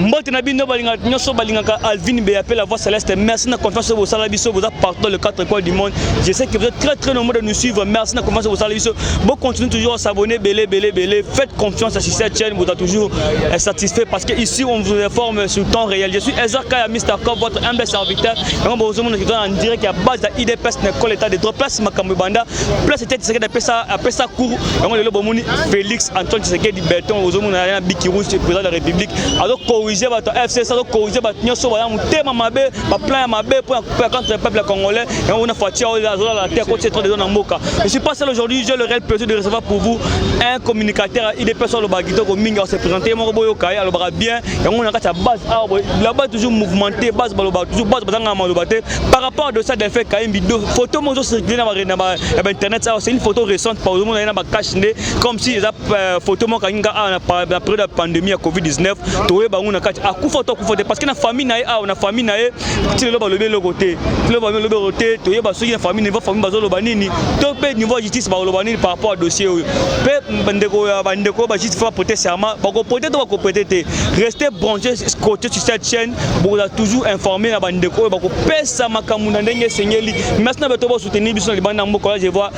Mbote na bino balingaka nyonso, balingaka Alvin Beyape, la voix céleste. Merci na confiance oyo bosala biso. Boza partout dans les quatre coins du monde, je sais que vous êtes très très nombreux de nous suivre. Merci na confiance oyo bosala biso. Bo continuez toujours à s'abonner ebele ebele ebele. Faites confiance à cette chaîne, vous êtes toujours satisfait parce que ici on vous informe sur temps réel. Je suis Ezra Kaya, Mr Cop, votre humble serviteur. Yango bozomona toza en direct ya base ya UDPS na école état de droit, place makambo ebanda, place ete Tshisekedi apesa cours. Yango lelo bomoni Félix Antoine Tshisekedi Béton, ozomona na biki rouge, président de la République, azocorrige bato ya FCC, azocorrige bato nyonso baya motema mabe, baplan ya mabe mpo contre peuple congolais. Yango mona Fatshi oyo azolala te, akoti trop dezo na mboka. Je suis pas seul aujourd'hui, j'ai le réel plaisir de recevoir pour vous un communicateur ya UDPS. Alobaka kitoko mingi, ase présenter moko, boyoka ye, alobaka bien. Yango na kati ya base awa, la base toujours mouvementé, base balobaka toujours, base bazangaka maloba te. Par rapport à dossier Delphin Kayimbi, photo moko ozocircule na bainternet awa, c'est une photo récente. Par ozomona ye na bacache-nez, comme si eza photo moko akangi nga awa na période ya pandémie ya COVID-19. Toyeba yango na kati, akufa to akufa te, parce que na famille na ye awa, na famille na ye ti lelo balobi eloko te, ti lelo balobi eloko te. Toyeba soki na famille, niveau famille bazoloba nini, to mpe niveau ya justice bakoloba nini par rapport à dossier oyo. Mpe bandeko bajustice faut baprêter serment, bakoprêter to bakoprêter te? Restez branché, scotché sur cette chaîne, bokozala toujours informé na bandeko oyo bakopesa makambo na ndenge esengeli. Merci na bato basoutenir biso na libanda ya mboka. Je vois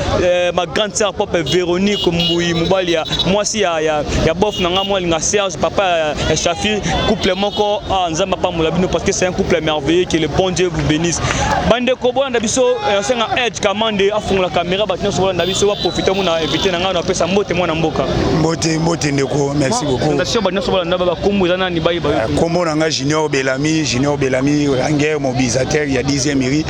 ma grande sœur propre Véronique Mbui, mobali ya mwasi ya bof na nga, mwa alinga Serge, papa ya Shafir, couple moko. Ah, Nzambe apambola bino parce que c'est un couple merveilleux, que le bon Dieu vous bénisse. Bandeko bolanda biso, osenga Edge Kamande afungola caméra, bato nyonso bolanda biso, baprofite mona invité na ngai na apesa mbote, mwana mboka. Mbote, mbote ndeko, merci beaucoup. Présentation, bato nyonso bolanda, bakombo eza nani, bayeba yo? Kombo na nga Junior Belami, Junior Belami, ranger mobilisateur ya 10e rue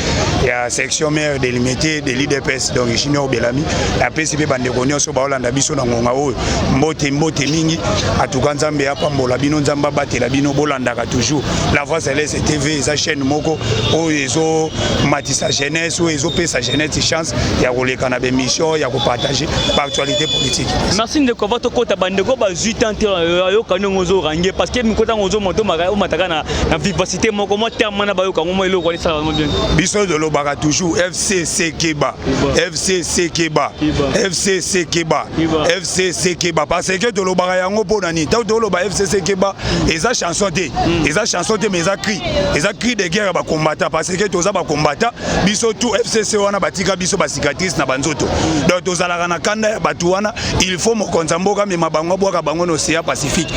ya section maire de Limete de l'UDPS. Donc Junior Belami, napesi mpe bandeko nyonso baolanda biso na ngonga oyo mbote, mbote mingi. Atuka Nzambe apambola bino, Nzambe abatela bino. Bolandaka toujours La Voix Céleste TV, eza chaîne moko oyo ezomatisa jeunesse, oyo ezopesa jeunesse chance ya koleka na bémission, ya kopartage baactualité politique. Merci ndeko. Ava tokɔta, bandeko bazwi tan te, ayoka ndenge ozorange, parce que mikota yango ozomata, omataka na vivacité moko mwa terme wana, bayoka yango mwa eloko wana esalaka yango bien. Biso tolobaka toujours FCC keba, FCC keba, FCC keba, FCC keba, parce que tolobaka yango mpo na nini? Ntango toloba FCC keba, eza chanson te, eza chanson te, mais eza cri, eza cri de guerre ya bacombattant, parce que toza bacombattant biso tout. FCC wana batika biso bacicatrice na banzoto, donc tozalaka na kanda ya bato wana. Il faut mokonzi ya mboka amema bango, abwaka bango na océan Pacifique.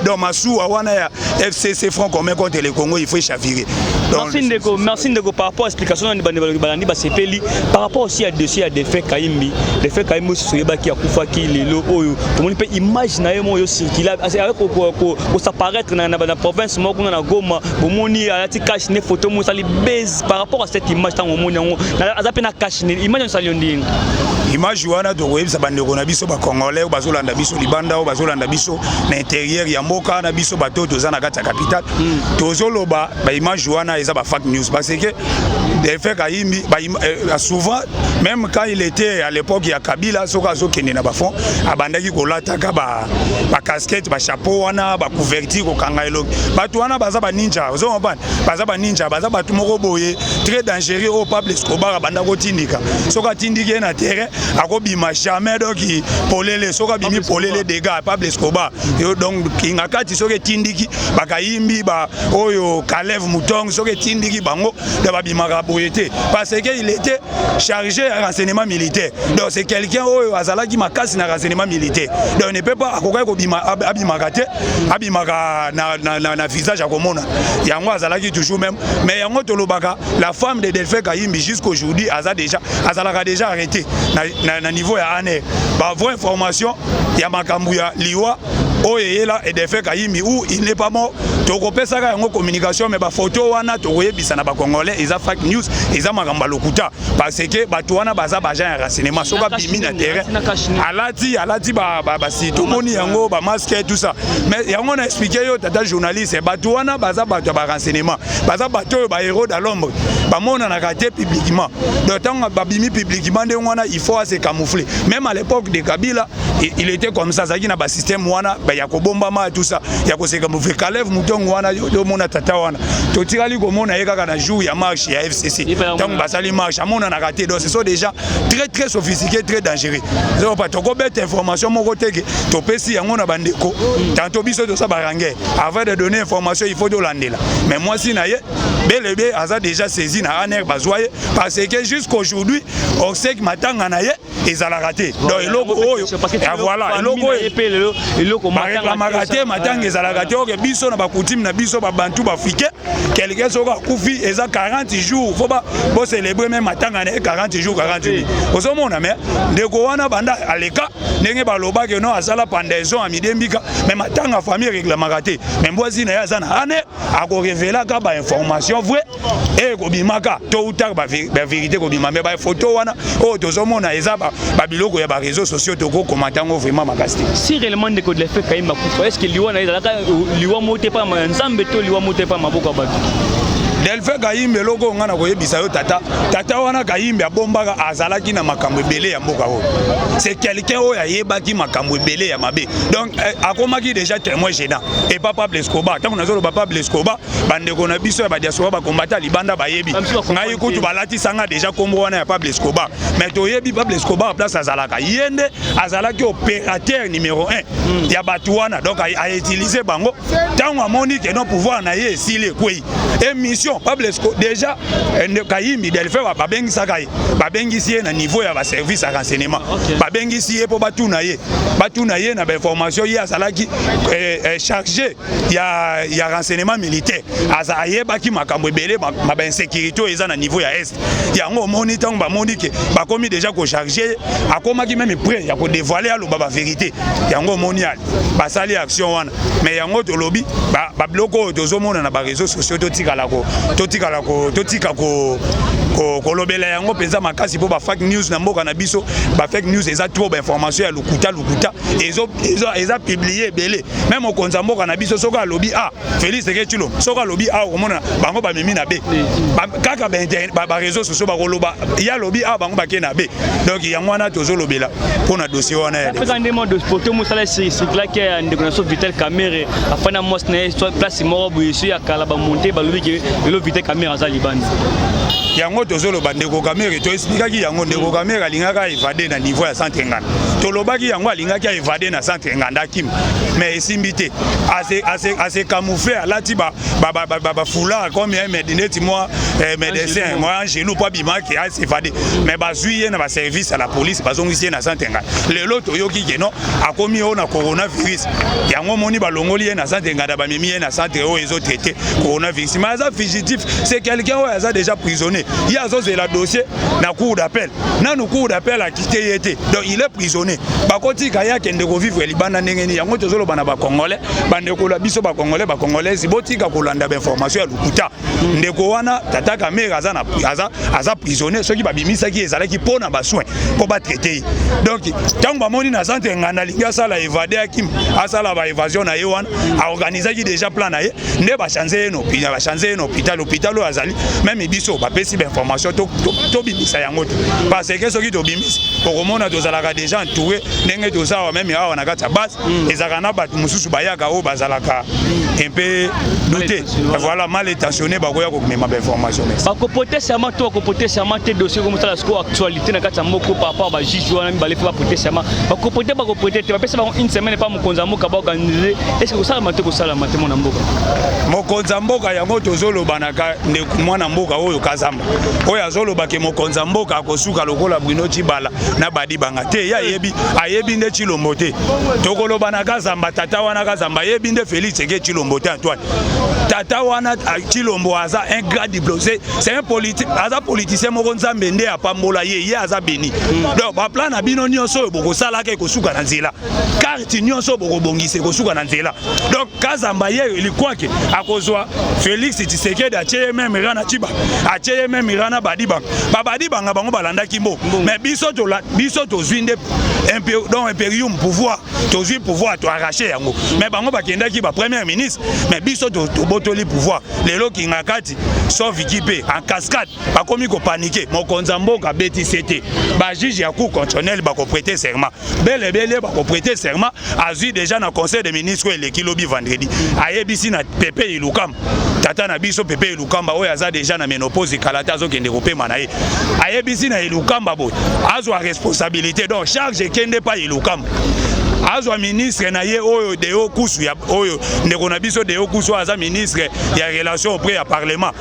Donc masuwa wana ya FCC, Front commun contre le Congo, il faut echavirer. Merci ndeko, merci ndeko par rapport à explication na bandeko balandi basepeli. Par rapport aussi à dossier ya Delphin Kayimbi, Delphin Kayimbi oyo toyebaki akufaki, lelo oyo tomoni mpe image na ye moko oyo circule kos'apparaître na province moko kuna na Goma. Bomoni alati cache-nez, photo moko esali base. Par rapport à cette image, ntango omoni yango, aza mpe na cache-nez, image osali yo ndenge? Image wana, tokoyebisa bandeko na biso bacongolais oyo bazolanda biso libanda, oyo bazolanda biso na intérieur ya mboka na biso, bato oyo toza na kati ya capitale, tozoloba baimage wana eza bafake news, parce que Delphin Kayimbi, souvent, même quand il était à l'époque ya Kabila, soki azokende na bafond, abandaki kolataka bacasquette, bachapeau wana, bacouverture kokanga elongi. Bato wana baza baninja, ozomopana, baza baninja, baza bato moko boye très dangereux oyo Pablo Escobar abanda kotindika. Soki atindiki ye na terrain, akobima jamais. Donc polele, soki abimi polele, dégâts. Pablo Escobar, donc kinga kati, soki etindiki bakayimbi ba oyo Kalev Mutond, soki etindiki bango, donc babimaka boye te, parce que il était chargé ya renseignement militaire. Donc c'est quelqu'un oyo azalaki makasi na renseignement militaire, donc ne peut pas, akokaki kobima, abimaka te, abimaka na visage akomona yango, azalaki toujours même. Mais yango tolobaka, la femme de Delphin Kayimbi, jusqu'aujourd'hui aza déjà, azalaka déjà arrêté na niveau ya ANR. Bavrai information ya makambo ya liwa oyo eyela Delphin Kayimbi ou il n'est pas mort, tokopesaka yango communication. Mais bafoto wana, tokoyebisa na bacongolais, eza fake news, eza makambo ya lokuta, parce que bato wana baza baagent ya renseignement. Soki abimi na terrain, alati basi, tomoni yango, bamasque, tout ça. Mais yango na explique yo, tata journaliste, bato wana baza bato ya barenseignement, baza bato oyo bahéros de l'ombre, bamonanaka te publiquement. Donc ntango babimi publiquement ndenge wana, il faut ase camoufler. Même à l'époque de Kabila, il était comme ça, azalaki na basystème wana. Ya kobombama, tout ça, ya koseka mofe. Kalev Mutongo wana, tomona tata wana, totikali komona ye kaka na jour ya marche ya FCC. Ntango basali marche, amonanaka te. Donc ce sont déjà très très sophistiqué, très dangereux. Zopa tokobeta information moko teke topesi yango na bandeko. Tantôt biso toza barange, avant de donner information, il faut tolandela. Mais mwasi na ye belebe aza déjà saisi na ANR, bazwa ye, parce que jusqu'aujourd'hui on sait que matanga na ye ezalaka te. Donc eloko oyo, voilà, eloko oyo bareklamaka te, matanga ezalaka te. Oke biso na bacoutume na biso babantu baafricain, quelqu'un soki akufi, eza 40 jours, faut bocélébrer même matanga na ye 40 jours, 40 jours. Ozomona, mais ndeko wana, banda aleka ndenge balobaki no asala pendaison ya midembika, mais matanga famille ereklamaka te. Mais mwasi na ye aza na ane, akorevelaka bainformation vrai e ekobimaka to utaka bavérité kobima. Mais bafoto wana oyo tozomona eza babiloko ya baréseau sociaux, tokokomata yango vraiment makasi te. Si réellement ndeko Delphin Kayimba kufa, est ce que liwa na ye ezalaka liwa moko te pa Nzambe to liwa moko te pa maboko ya bato? Delphin Kayimbe, eloko oyo ngai na koyebisa yo, tata wana Kayimbe abombaka, azalaki na makambo ebele ya mboka oyo. C'est quelqu'un oyo ayebaki makambo ebele ya mabe. Donc akomaki déjà témoin gênant epa Pablo Escobar. Ntango nazoloba Pablo Escobar, bandeko na biso ya badiaspora, bakombata libanda bayebi ngai kutu balatisanga déjà nkombo wana ya Pablo Escobar. Mais toyebi Pablo Escobar, place azalaka, ye nde azalaki opérateur numéro 1 ya bato wana. Donc autiliser bango. Ntango amoni ke non, pouvoir na ye esili, ekwei, émission Pablo Esco déjà Kayimbi Delphin babengisaka ye, babengisi ye na niveau ya baservice ya renseignement. Babengisi ye mpo batuna ye na bainformation. Ye azalaki chargé ya renseignement militaire, aza ayebaki makambo ebele ma bainsécurité oyo eza na niveau ya Est. Yango omoni, ntango bamoni ke bakomi déjà kocharger, akomaki même prêt ya kodévoiler, aloba bavérité. Yango omoni ali basali action wana. Mais yango tolobi, babiloko oyo tozomona na baréseau sociaux, totikala ko totikala ko totika ko kolobela yango mpenza makasi, mpo bafake news na mboka na biso, bafake news eza trop, bainformation ya lokuta lokuta eza publié ebele. Même mokonzi ya mboka na biso, soki alobi a Félix Tshisekedi Tshilombo, soki alobi a, okomona bango bamemi na b kaka baréseau sociaux, bakoloba ye alobi a, bango bakei na b. Donc yango wana tozolobela mpo na dossier wana ya Apeka nde mwa foto mosala circulaki ya ndeko na so Vital Kamerhe, afandi na mwasi na ye place moko boye so ya kala, bamonte balobi ke lelo Vital Kamerhe aza libanda. Yango tozoloba, ndeko Kamerhe, toexplikaki yango. Ndeko Kamerhe alingaki aévader na niveau ya centre Nganda. Tolobaki yango, alingaki aévader na centre Nganda, akima, mais esimbi te. Ase camoufler, alati bafoulard comme neti mwa médecin, mwa angelu, mpo abimaki as'évader. Mais bazwi ye na baservice ya la police, bazongisi ye na centre Nganda. Lelo toyoki ke non, akomi oyo na coronavirus. Yango omoni balongoli ye na centre Nganda, bamemi ye na centre oyo ezotraiter coronavirus. Mais aza fugitif, c'est quelqu'un oyo aza déjà prisonnier. Ye azozela dossier na cour d'appel, nanu cour d'appel akite ye te. Donc il est prisonnier. Bakotika ye akende kovivre libanda ndenge nini? Yango tozoloba na bacongolais, bandeko na biso bacongolais, bacongolaise, botika kolanda bainformation ya lokuta. Ndeko wana, tata Kamerhe, aza prisonnier. Soki babimisaki, ezalaki mpo na basoin, mpo batraiter ye. Donc ntango bamoni na centre Nganda alingi asala évade, akim asala baévasion na ye wana, aorganizaki déjà plan na ye nde bachange ye na hôpital. Hôpital oyo azali, même biso bapesi bainformation, tobimisa yango te, parce que soki tobimisi, okomona tozalaka déjà entouré. Ndenge toza awa, même awa na kati ya base, ezalaka na bato mosusu bayaka oyo bazalaka un peu douté, voilà, mal intentionné, bakoya komema bainformation. Bakoprêter serment to bakoprêter serment te? Dossier komosala sikoyo actualité na kati ya moko par rapport bajuge wana mibale, mpe baprêter serment, bakoprêter, bakoprêter te? Bapesa bango une semaine epa mokonzi ya mboka baorganiser. Est ce que kosalama te, kosalama te, mwana mboka? Mokonzi ya mboka, yango tozolobanaka. Ndeko mwana mboka oyo Kazamba oyo azolobake mokonzi ya mboka akosuka lokola Bruno Tshibala na Badibanga te, ye ayebi, ayebi nde Tshilombo te. Tokoloba na Kazamba, tata wana Kazamba ayebi nde Félix Tshisekedi Tshilombo te. Antoine, tata wana Tshilombo aza un grand diplôme, c'est un politique, aza politicien moko Nzambe nde apambola ye, ye aza béni. Donc baplan na bino nyonso oyo bokosalaka ekosuka na nzela, carte nyonso bokobongisa ekosuka na nzela. Donc Kazamba, ye likwake akozwa Félix Tshisekedi. Tshisekedi atie ye même rang na Tshibanga, atie ye même rang na Badibanga. Babadibanga bango balandaki mbo, mais biso biso tozwi nde donc imperium pouvoir, tozwi pouvoir, toarrache yango. Mais bango bakendaki ba premier ministre, mais biso tobotoli pouvoir. Lelo kinga kati sauf mpe en cascade bakomi kopaniquer. Mokonzi ya mboka abetisi te, bajuge ya Cour constitutionnelle bakoprêter serment belebele, bakoprêter serment. Azwi déjà na conseil des ministres oyo eleki lobi vendredi, ayebisi na Pepe Ilukamba, tata na biso Pepe Ilukamba oyo aza déjà na ménopause, kala te azokende kopema na ye. Ayebisi na Ilukamba boye azwa responsabilité, donc charge ekende pa Ilukamba, azwa ministre na ye oyo Deo Kusu ya oyo ndeko na biso Deo Kusu oyo aza ministre ya relation auprès ya parlement,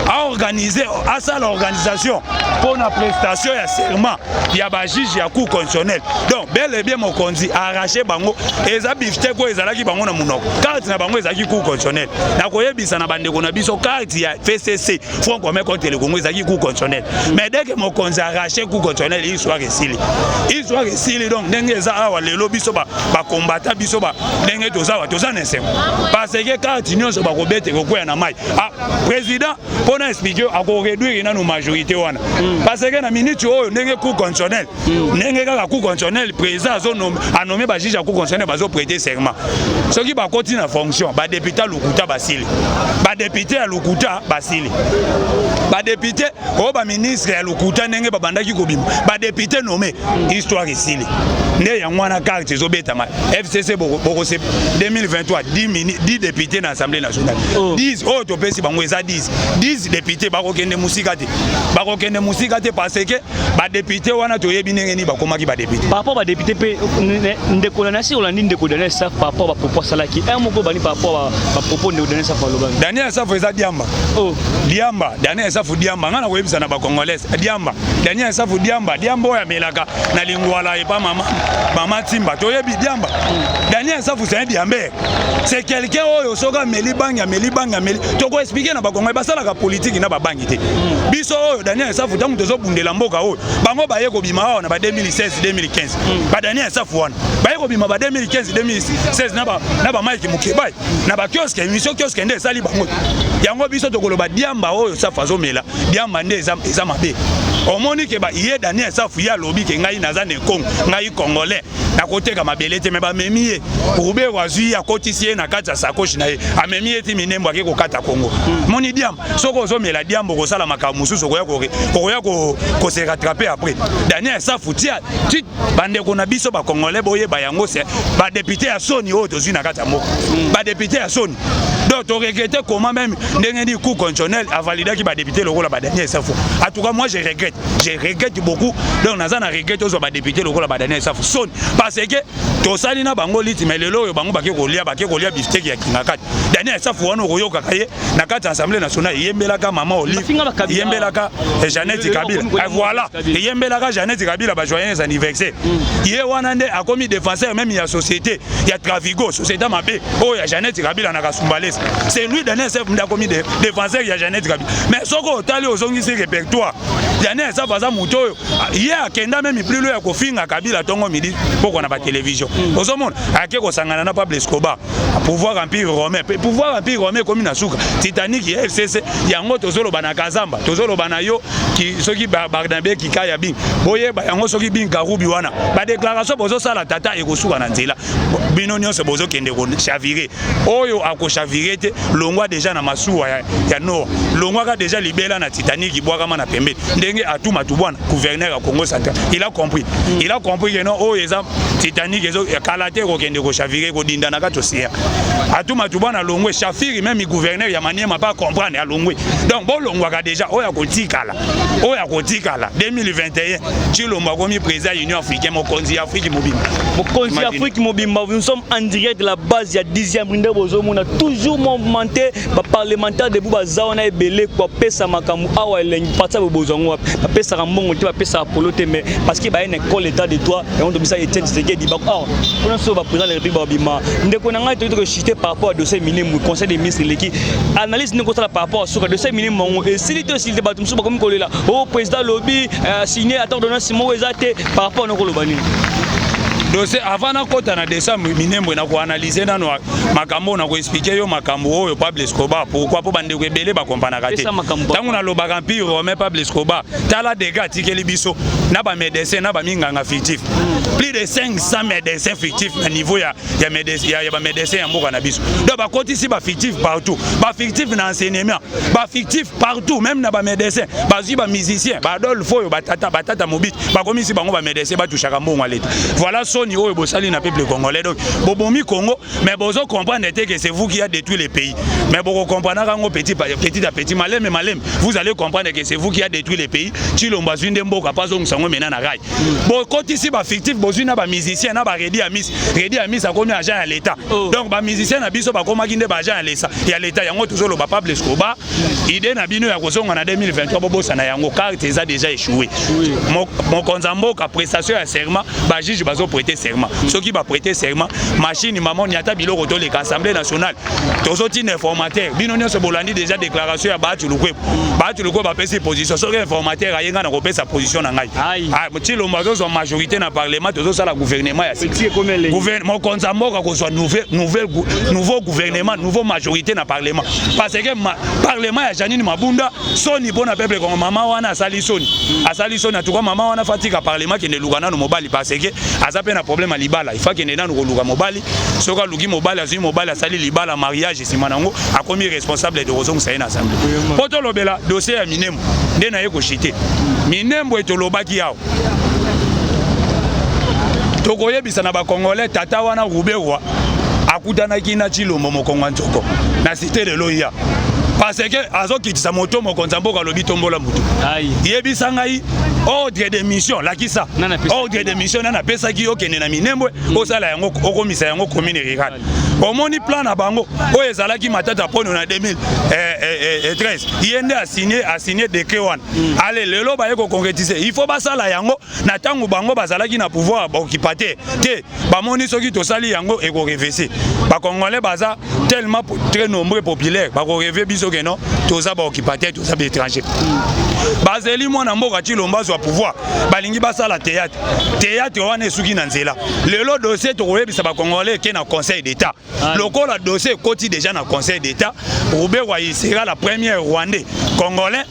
aorganize, asala organisation mpo na prestation ya serment ya bajuge ya Cour constitutionnelle. Donc bel et bien mokonzi arrache bango, eza bifteck oyo ezalaki bango na monoko. Carte na bango ezalaki Cour constitutionnelle. Nakoyebisa na bandeko na biso, carte ya FCC, Front commun contre le Congo, ezalaki Cour constitutionnelle. Mais dès que mokonzi arrache Cour constitutionnelle, histoire esili, histoire esili. Donc ndenge eza awa lelo, biso bakombata, biso ndenge toza awa, toza na esengo parce que carte nyonso bakobete kokwea na mai. Ah, président, mpona expliquer, akoréduire nanu majorité wana parce que na minute oyo, ndenge Cour constitutionnelle, ndenge kaka Cour constitutionnelle, président anommer bajuge ya Cour constitutionnelle, bazoprêter serment. Soki bakoti na fonction, badéputé ya lokuta basili, badéputé ya lokuta basili, badéputé oyo baministre ya lokuta ndenge babandaki kobima, badéputé nommé, histoire esili. Nde yango wana carte ezobetama. FCC bokose 2023 10 député na Assemblée nationale. 10 oyo topesi bango eza 10, 10 député. Bakokende mosika te, bakokende mosika te parce que badéputé wana toyebi ndenge nini bakomaki badéputé. Par rapport badéputé mpe, ndeko na nasi olandi ndeko Daniel Saf par rapport bapropos asalaki un moko bani, par rapport bapropos ndeko Daniel Saf alobaki? Daniel Saf eza diamba. Oh. Diamba, Daniel Safu diamba. Ngai nakoyebisa na bacongolais, diamba, Daniel Safu diamba, diamba oyo amelaka na lingwala epa mama Ntimba, toyebi diamba. Daniel Safu, c'est un diambeur, c'est quelqu'un oyo soki ameli bangi, ameli bangi, ameli. Tokoexpliquer na bacongolais, basalaka politike na babangi te. Biso oyo Daniel Safu, ntango tozobundela mboka oyo, bango baye kobima awa na ba 2016, 2015. Badaniel Safu wana baye kobima ba 2015, 2016 na bamike Mokebai na bakiosque, émission kiosque nde esali bango yango. Biso tokoloba diamba oyo Safu azomela, diamba nde eza mabe. Omoni ke ye Daniel Safu, ye alobi ke ngai naza na Ekongo, ngai congolais, nakoteka mabele te. Me bamemi ye, Ruberwa azwi ye, akotisi ye na kati ya sacoche na ye, amemi ye ti Minembo, ake kokata Kongo. Moni diamba, soki ozomela diamba, okosala makambo mosusu, okoya kose rattraper après. Daniel Safu tia ti bandeko na biso bacongolais boyeba yango, se badéputé ya soni oyo tozwi na kati ya mboka, badéputé ya soni. Donc toregrette comment même ndenge nini Cour constitutionnelle avalidaki badéputé lokola badaniel Safu. En tout cas moi je regrette, je regrette beaucoup. Donc naza na regrette ozwa badéputé lokola badaniel Safu, soni, parce que tosali na bango liti, mais lelo oyo bango bake kolia bifteck ya kinga kati. Daniel Safu wana okoyokaka ye na kati ya Assemblée nationale, eyembelaka mama Olive, eyembelaka Jeannette Kabila, voilà, eyembelaka Jeannette Kabila bajoyeux anniversaire. Ye wana nde akomi défenseur même ya société ya Travigo, société mabe oyo ya Jeannette Kabila na Kasumbalesa. C'est lui, Daniel Safu, nde akomi défenseur ya Jeannette Kabila. Mais soki otali, ozongisi répertoire, Daniel Safu aza moto oyo ye akenda même plus loin ya kofinga Kabila ntongo, midi, pokwa na batelevizio. Ozomona ake kosangana na Pablo Escobar, pouvoir empire romain, pouvoir empire romain ekomi na suka. Titanic ya FCC yango tozoloba na Kazamba, tozoloba na yo soki Barnabe Kikaya Bing, boyeba yango. Soki Bing Karubi wana, badéclaration bozosala, tata, ekosuka na nzela. Bino nyonso bozokende kochavirer, oyo akochavirer te, longwa déjà na masuwa ya Noa, longwaka déjà libela na Titanic, ibwakama na pembeni. Ndenge Atou Matubuana, gouverneur ya Congo central, il a compris, il a compris que non, oyo eza Titanic, kala te ekokende kochavirer, kodinda na kati océan. Atou Matubuana alongwe, Shafiri même, gouverneur ya Maniema, pa comprendre, alongwe. Donc bolongwaka déjà. Oyo akotikala, oyo akotikala, 2021 Tshilombo akomi président ya Union africaine, mokonzi ya Afrique mobimba. Mokonzi ya Afrique mobimba. Nous sommes en direct de la base ya 10e nde bozomona toujours mouvementé, baparlementaire debout baza wana ebele kopesa makambo awa elengi. Parti ya bozwa yango wapi? Bapesaka mbongo te, bapesaka polo te, mais parce que baye na école état de droit, yango tobisa Etienne Tshisekedi bako awa mpona so baprésident de la République babima. Ndeko na ngai, toki tokochuter par rapport à dossier Minembwe. Conseil des ministres eleki, analyse ndenge kosala par rapport à suka dossier Minembwe yango esili to esili te? Bato mosusu bakomi kolela o président alobi signé ata ordonnance moko eza te. Par rapport na koloba nini? Dossier, avant nakota na décembre Minembwe, na koanalyse nano makambo oyo, na koexpliquer yo makambo oyo Pablo Escobar. Pourquoi? Mpo bandeko ebele bakompanaka te. Pesa makambo. Ntango nalobaka Empire romain, Pablo Escobar, tala dégâts atikeli biso na bamédecin na baminganga fictif, plus de 500 médecins fictifs na niveau ya bamédecin ya mboka na biso. Donc bakotisi bafictif partout, bafictif na enseignement, bafictif partout, même na bamédecin. Bazwi bamusicien, baadolphe oyo, batata batata mobiti, bakomisi bango bamédecin, batushaka mbongo ya leta. Voilà soni oyo bosali na peuple congolais. Donc bobomi Congo, mais bozo comprendre te que c'est vous qui a détruit le pays. Mais bokocomprendaka yango petit à petit, maleme maleme, vous allez comprendre que c'est vous qui a détruit le pays. Tshilombo azwi nde mboka mpo azongisa yango mena na rail. Bokotisi bafictif, bozwi na bamusicien na baredi amis. Redi Amis akomi agent ya l'état. Oh. Donc bamusicien na biso bakomaki nde baagent ya l'état. Yango tozoloba, Pablo Escobar, idée na bino ya kozonga na 2023, bobosana yango. Carte eza déjà échoué. Mokonzi ya mboka, prestation ya serment, bajuge bazoprêter serment. Soki baprêter serment, machine mamoni ata biloko toleka Assemblée nationale, tozotina informateur. Bino nyonso bolandi déjà déclaration ya Bahati Lukwebo. Bahati Lukwebo apesi position. Soki informateur aye, ngai na kopesa position na ngai. Aïe. Ah, Tshilombo azozwa majorité na parlement, tozosala gouvernement ya sika. Petit ekomi elengi. Mokonzi ya mboka kozwa nouveau gouvernement, nouveau majorité na parlement, parce que parlement ya Janine Mabunda, soni mpo na peuple Kongo. Mama wana asali soni, asali soni. Atuka mama wana fatika parlement, kende luka nanu mobali, parce que aza mpe na problème ya libala. Ifa kende nanu koluka mobali. Soki aluki mobali, azwi mobali, asali libala, mariage, nsima nango akomi responsable de kozongisa ye na assemblée. Mpo tolobela dossier ya Minembwe, nde naye koshite Minembwe. Tolobaki awa, tokoyebisa na bacongolais, tata wana Ruberwa akutanaki na Tshilombo, mokongo ya nzoko na cité lelo ya, parce que azokitisa moto. Mokonzi ya mboka alobi tombola motu. Aïe. Yebisa ngai ordre de mission, lakisa. Nani apesaki? Ordre de mission nani apesaki yo okende na Minembwe, osala yango, okomisa yango commune rurale? Omoni plan na bango oyo ezalaki Matata Ponyo na 2013, ye nde asigné décret wana. Ale lelo baye koconcrétise. Il faut basala yango na ntango bango bazalaki na pouvoir, baokipa te te. Bamoni soki tosali yango, ekorêver. Bacongolais baza tellement très nombreux, populaire, bakorêver biso ke non, toza baokipa te, toza baétranger. Bazeli mwana mboka Tshilombo azwa pouvoir, balingi basala théâtre. Théâtre wana esuki na nzela. Lelo dossier, tokoyebisa bacongolais, eke na Conseil d'État. Lokola dossier ekoti déjà na Conseil d'État, Ruberwa, il sera la première Rwandais congolais,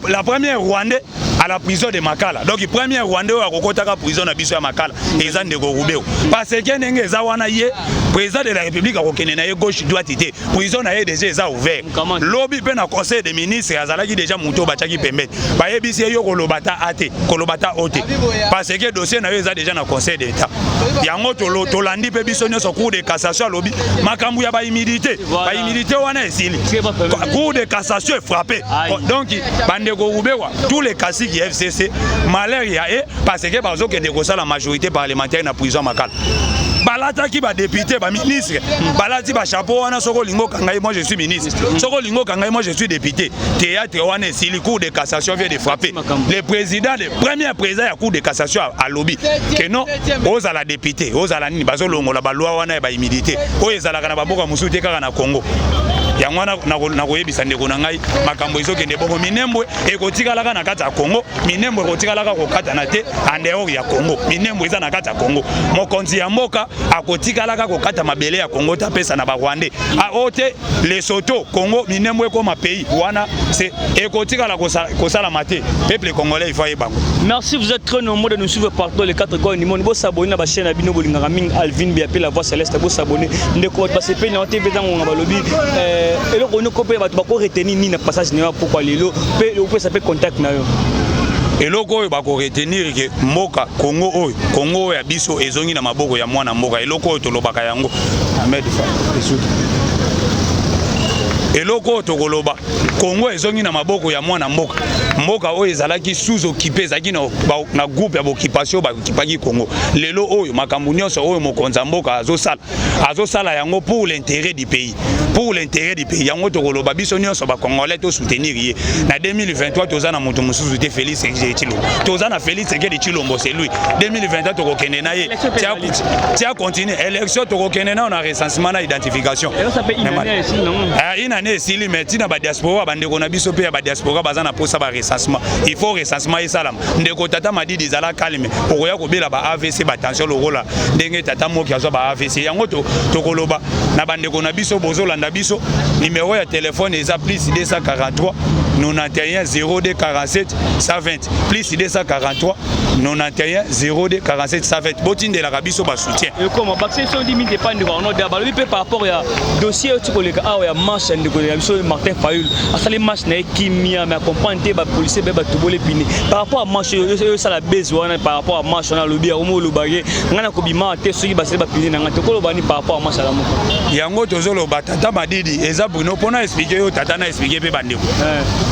la première Rwandais à la prison de Makala. Donc premier Rwandais oyo akokotaka prison na biso ya Makala eza ndeko Ruberwa, parce que ndenge eza wana, ye président de la République akokende na ye gauche droite te. Prison na ye déjà eza ouvert. Comment? Lobi mpe na conseil des ministres, azalaki déjà moto oyo batiaki pembeni, bayebisi ye: yo koloba ta a te, koloba ta o te, parce que dossier na yo eza déjà na Conseil d'État. Yango tolandi mpe biso nyonso, Cour de cassation alobi makambo ya bahumidité. Bahumidité wana esili, Cour de cassation efrappe. Donc bandeko Ruberwa, tous les caciques ya FCC, malheur ya e, parce que bazokende kosala majorité parlementaire na prison Makala. Balataki badéputé, baministre, balati bachapeau wana. Soki olingi okanga ye, moi je suis ministre. Soki olingi okanga ye, moi je suis député. Théâtre wana esili, Cour de cassation vient de frapper. Le président, le premier président ya Cour de cassation alobi ke non, ozala député, ozala nini, bazolongola baloi wana ya bahumidité oyo ezalaka na bamboka mosusu te, kaka na Congo. Yango wana nakoyebisa ndeko na ngai, makambo ezokende bongo. Minembwe ekotikalaka na kati ya Congo. Minembwe ekotikalaka kokatana te en dehors ya Congo. Minembwe eza na kati ya Congo. Mokonzi ya mboka akotikalaka kokata mabele ya Congo te, apesa na barwandais oyo te. Lesotho, Congo, Minembwe ekoma pays wana, ekotikala kosalama te. Peuple congolais, il faut ayebango. Merci, vous êtes très nombreux de nous suivre partout les quatre coins du monde. Bosabonner na bachaîne na bino bolingaka mingi, Alvin Biape, la voix céleste. Bosabonner, ndeko. Bato basepeli na TV ntango balobi eloko noko mpe bato bakoretenir nini na passage na yo? Pokwa lelo mpe opesa mpe contact na yo. Eloko oyo bakoretenir ke mboka Kongo oyo, Kongo oyo ya biso, ezongi na maboko ya mwana mboka. Eloko oyo tolobaka yango, Ahmed esuki. Eloko oyo tokoloba, Kongo ezongi na maboko ya mwana mboka. Mboka oyo ezalaki sous occupé, ezalaki na groupe ya baoccupation, baokipaki Kongo. Lelo oyo, makambo nyonso oyo mokonzi ya mboka azosala, azosala yango pour l'intérêt du pays, pour l'intérêt du pays. Yango tokoloba, biso nyonso bacongolais tosoutenir ye na 2023. Toza na moto mosusu te, Félix Tshisekedi Tshilombo. Toza na Félix Tshisekedi Tshilombo, c'est lui. 2023 tokokende na ye tia continue élection, tokokende nao na recensement na identification. Une Année esili, mais ntina badiaspora, bandeko na biso mpe ya badiaspora baza na posa barecensement. Il faut recensement esalama. Ndeko tata Madidi, ezala calme, okoya kobela ba AVC, batension, lokola ndenge tata moki azwa ba AVC. Yango tokoloba na bandeko na biso bozolanda biso, numéro ya telefone eza plus 243 91 02 47 120, plus 243 91 02 47 120. Botindelaka biso basoutien. Ekoma bakisi biso ndimi te pa ndeko Arnaud. Balobi mpe par rapport ya dossier oyo ti koleka awa ya marche ya ndeko ya biso Martin Fayulu, asali marche na ye kimia, mais acomprendre te bapolicier be batoboli pneu par rapport à marche oyo osala base wana. Par rapport à marche wana, alobi yango, olobaki ngai na kobima te soki basali bapneu na ngai te. Koloba ni par rapport à marche ya moko? Yango tozoloba, tata Madidi, eza Bruno mpona expliquer yo, tata na expliquer mpe bandeko.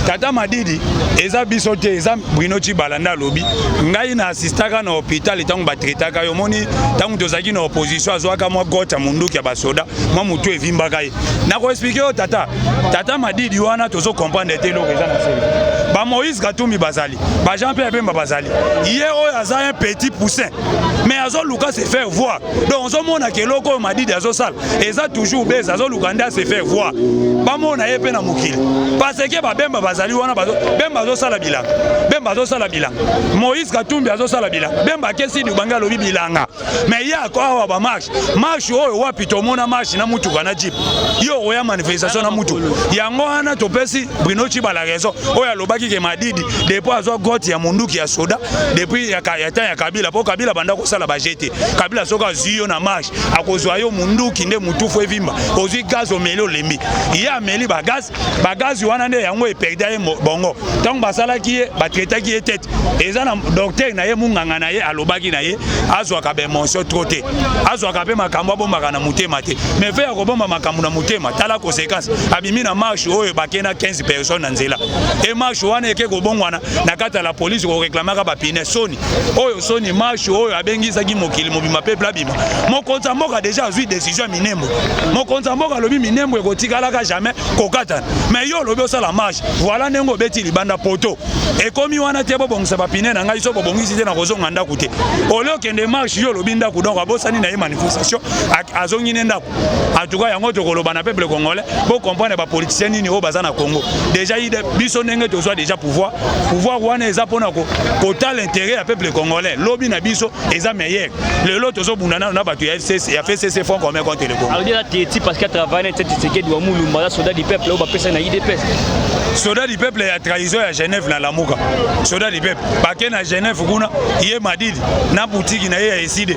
Tata Madidi, eza biso te, eza Bruno Cibala nde alobi. Ngai na asistaka na hôpital ntango batraitaka yo. Omoni, ntango tozalaki na opposition, azwaka mwa gote ya munduki ya basoda, mwa motu evimbaka ye. Nakoexpliquer yo, tata. Tata Madidi wana, tozocomprendre te eloko eza na sele. Bamoïse Katumbi bazali, bajean Pierre Bemba bazali, ye oyo aza un petit poussin, mais azoluka se faire voir. Donc ozomonaka eloko oyo Madidi azosala eza toujours bese, azoluka nde ase faire voir, bamona ye mpe na mokili, parce que babemba bazali wana. Bemba azosala bilanga, Bemba azosala bilanga, Moïse Katumbi azosala bilanga, Bemba akesi Dubangi, alobi bilanga, mais ye ako awa bamarche. Marche oyo wapi tomona marche na mutuka na jeep? Yo okoya manifestation na mutuka? Yango wana topesi Bruno Cibala raison oyo alobaki ke Madidi, depuis azwa gote ya munduki ya soda depuis ya temps ya Kabila, mpo Kabila banda kosala bajete. Kabila soki azwi yo na marche, akozwa yo munduki nde mutufu evimba, ozwi gaz, omeli, olembi. Ye ameli bagaz, bagaz wana nde yango eperda ye bongo. Ntango basalaki ye, batraitaki ye tete, eza na docteur na ye, munganga na ye alobaki na ye azwaka baémotion trop te, azwaka mpe makambo abombaka na motema te. Mais fe ya kobomba makambo na motema, tala conséquence: abimi na marche oyo bake na 15 personnes na nzela, e marche wana eke kobongwana na kati ya la police koreklamaka bapneu. Soni oyo, soni. Marche oyo abengisaki mokili mobima, peuple abima. Mokonzi ya mboka déjà azwi décision ya Minembwe. Mokonzi ya mboka alobi Minembwe ekotikalaka jamais kokatana, mais yo olobi osala marche. Voilà ndenge obeti libanda poto ekomi wana te. Bobongisa bapneu na ngai, so bobongisi te, na kozonga ndako te. Ole okende marche, yo olobi ndako. Donc abosani na ye manifestation, azongi ne ndako. En tout cas, yango tokoloba na peuple congolais, bocomprendre bapoliticien nini oyo baza na Congo. Déjà ide biso ndenge tozwa déjà pouvoir, pouvoir wana eza mpona kotala intérêt ya peuple congolais. Lobi na biso eza meilleur. Lelo tozobunda nano na bato ya FCC, ya FCC, Front commun contre le Congo. Alobi aza teti parce qu'il a travaillé na Tshisekedi wa Mulumba, aza soldat du peuple oyo bapesa na UDPS. Soldat du peuple ya trahison ya Genève na Lamuka. Soldat du peuple bake na Genève kuna, ye Madidi na butiki na ye ya Eside,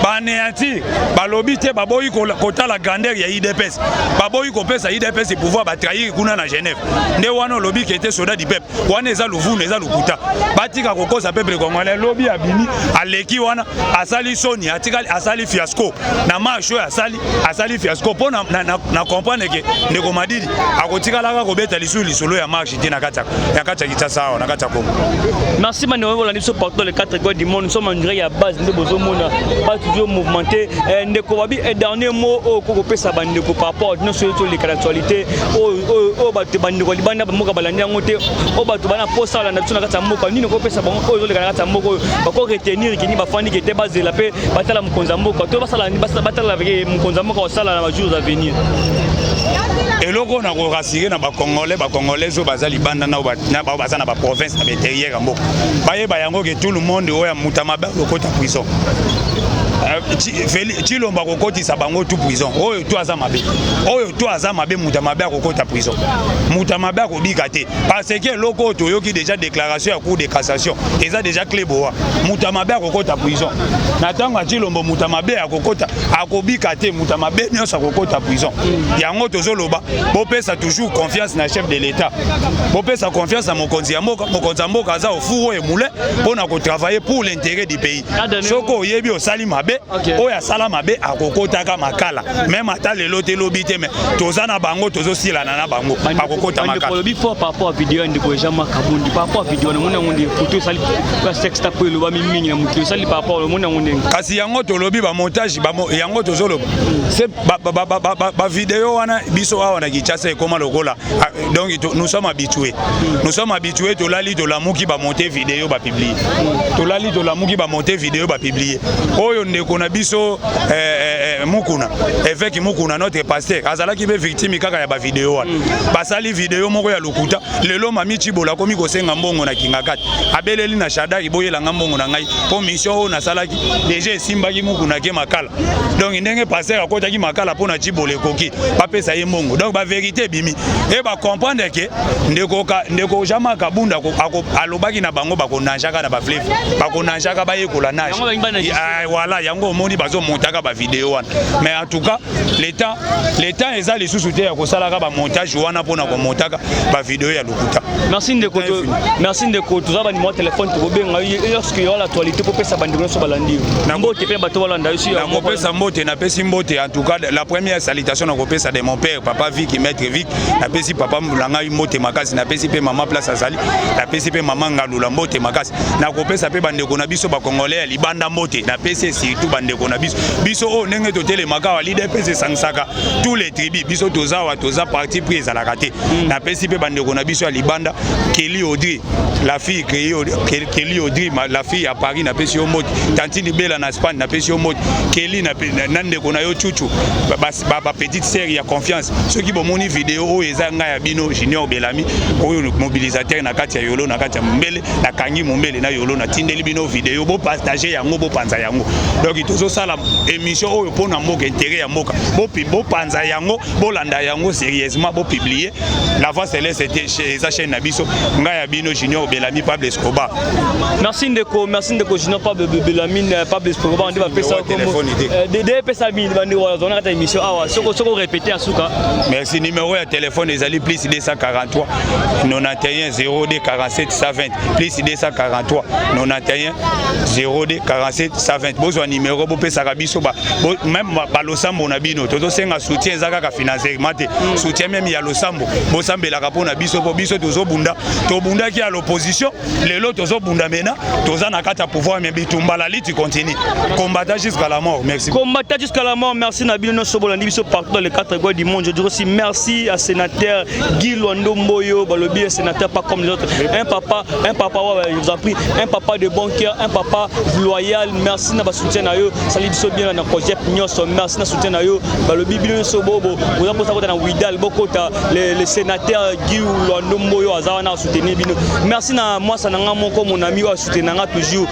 banéantir. Balobi te, baboyi kotala grandeur ya UDPS, baboyi kopesa UDPS pouvoir, batrahir kuna na Genève. Nde wana olobi ke te soldat du peuple wana eza luvunu, eza lokuta. Batika kokosa peuple congolais. Lobi abimi, aleki wana, asali soni, atikali asali fiasco na marche oyo asali, asali fiasco mpo na comprendre ke ndeko Madidi akotikalaka kobeta lisusu lisolo ya marche te na kati ya Kinshasa awa, na kati ya Congo. Merci bandeko bolandi biso partout dans les quatre coins du monde. Nous sommes en direct ya base nde bozomona ba toujours mouvementé. Ndeko babi, dernier mot oyo kokopesa bandeko par rapport nyonso oyo toleka na actualité oyo, bato bandeko libanda mboka balandi yango te, oyo bato bana posa balanda biso na kati ya mboka, nini okopesa bango oyo ezoleka na kati ya mboka, oyo bako retenir kini bafandi ke te, bazela mpe batala mokonzi ya mboka to basala, batala mokonzi ya mboka kosala na bajours à venir? Eloko na korassurer na bacongolais, bacongolais oyo baza libanda na bao baza na baprovince, na baintérieur ya mboka, bayeba yango ke tout le monde oyo ya moto mabe akokota prison. Chilombo akokotisa bango tu prison. Oyo to aza mabe, oyo to aza mabe, moto mabe akokota prison, moto mabe akobika te, parce que eloko oyo toyoki déjà, déclaration ya Cour de cassation eza déjà clé boa. Moto mabe akokota prison na ntango ya Chilombo. Moto mabe akokota, akobika te. Moto mabe nyonso akokota prison. Yango tozoloba, bopesa toujours confiance na chef de l'État, bopesa confiance na mokonzi ya mboka. Mokonzi ya mboka aza au four et moulin mpona kotravailler pour l'intérêt du pays. Soki oyebi osali mabe, oyo asala mabe akokotaka makala, même ata lelo te, lobi te, mais toza na bango, tozosilana na bango, bakokota makala. Olobi fort par rapport à vidéo ya ndeko Jean-Marc Kabundi. Par rapport à vidéo, namoni yango nde photo esali ya sextape oyo elobami mingi na mokili, osali par rapport, omoni yango ndenge? Kasi yango tolobi, bamontage yango tozoloba, bavideo wana. Biso awa na Kinshasa ekóma lokola, donc nous sommes habitués, nous sommes habitués. Tolali, tolamuki, bamonte video, bapublie. Tolali, tolamuki, bamonte video, bapublie oyo. Ndeko na biso Mukuna, évêque Mukuna, notre pasteur, azalaki mpe victime kaka ya bavideo wana. Basali video moko ya lokuta. Lelo mami Cibola akomi kosenga mbongo na Kingakati, abeleli na Shadari: "Boyelanga mbongo na ngai mpo mission oyo nasalaki déjà esimbaki." Mukuna ke makala. Donc ndenge pasteur akotaki makala mpo na Cibola, ekoki bapesa ye mbongo. Donc bavérité ebimi e bacomprendre ke ndeko Jean-Marc Kabunda alobaki na bango bakonangeaka na bafleuve, bakonangeaka, bayekola nage. Voilà, yango omoni bazomontaka bavideo wana. Mais en tout cas, le temps eza lisusu te ya kosalaka bamontage wana mpona komontaka bavideo ya lokuta. Merci ndeko, merci ndeko. Toza banuméro ya téléphone, tokobenga lorsque y aura l'actualité po pesa bandeko nyonso balandi yo mbote mpe bato balanda yo. Nakopesa mbote, napesi mbote. En tout cas, la première salutation nakopesa de mon père, papa Viki, maître Vik. Napesi papa na ngai mbote makasi. Napesi mpe mama place azali, napesi mpe mama Ngalula mbote makasi. Nakopesa mpe bandeko na biso bacongolais ya libanda mbote. Napesi surtout bandeko na biso, biso oyo ndenge totelemaka awa, leader mpe esangisaka tous les tribus. Biso toza awa, toza parti pris ezalaka te. Napesi mpe bandeko na biso ya libanda, Kelly Audrey, la fille Kelly Audrey, la fille à Paris, napesi yo mbote. Tantine Bela na Espagne, napesi yo mbote. Kelly na ndeko na yo Chuchu, ba petite sœur ya confiance. Soki bomoni video oyo, eza ngai ya bino Junior Belami oyo, mobilisateur na kati ya Yolo, na kati ya Mombele. Nakangi Mombele na Yolo, natindeli bino video, bopartage yango, bopanza yango. Donc tozosala émission oyo mpona mboka, intérêt ya mboka. Bopanza yango, bolanda yango sérieusement, bopublier La Voix Céleste, eza chaîne na biso. Ngai ya bino Junior Belami, Pablo Escobar. Merci ndeko, merci ndeko Junior Pablo Belami, Pablo Escobar nde bapesa de epesa bini bandeko bazona kati ya émission awa. Soko répété ya suka. Merci. Numéro ya téléphone ezali plus 243 91 02 47 120, plus 243 91 02 47 120. Bozwa numéro, bopesaka biso même balosambo na bino. Tozosenga soutien, eza kaka financièrement te, soutien même ya losambo. Bosambelaka mpo na biso, mpo biso tozobunda. Tobundaki ya l'opposition, lelo tozobunda mena toza na kati ya pouvoir, mais bitumba, la lutte continue, combattant jusqu'à la mort. Merci. Combattant jusqu'à la mort. Merci na bino nyonso bolandi biso partout dans les quatre coins du monde. Je dirais aussi merci à sénateur Guy Loando Mboyo. Balobi un sénateur pas comme les autres, un papa, un papa, ouais, je vous en prie, un papa de bon cœur, un papa loyal. Merci na basoutien na yo, sali biso bien na projet nyonso. Merci na soutien na yo. Balobi bino nyonso bobo boza mposa kota na Widal, bokota le sénateur Guy Loando Mboyo aza wana asoutenir bino. Merci na mwasa na nga moko, mon ami oyo asoutenir nga toujours,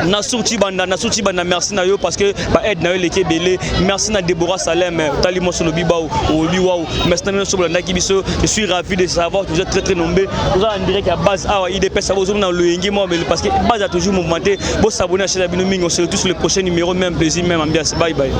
Nasur Chibanda, Nasur Chibanda, merci na yo parce que ba aide na yo eleki ebele. Merci na Déborah Salem, otali mwasi olobi bao, olobi waw. Merci na bino nyonso bolandaki biso. Je suis ravi de savoir que vous êtes très très nombreux. Toza en direct ya base awa, UDPS abo ozomona loyenge mwa mele parce que base a toujours mouvementé. Bosabonner na chaîne ya bino mingi. On se retrouve sur le prochain numéro, même plaisir, même ambiance. Bye bye.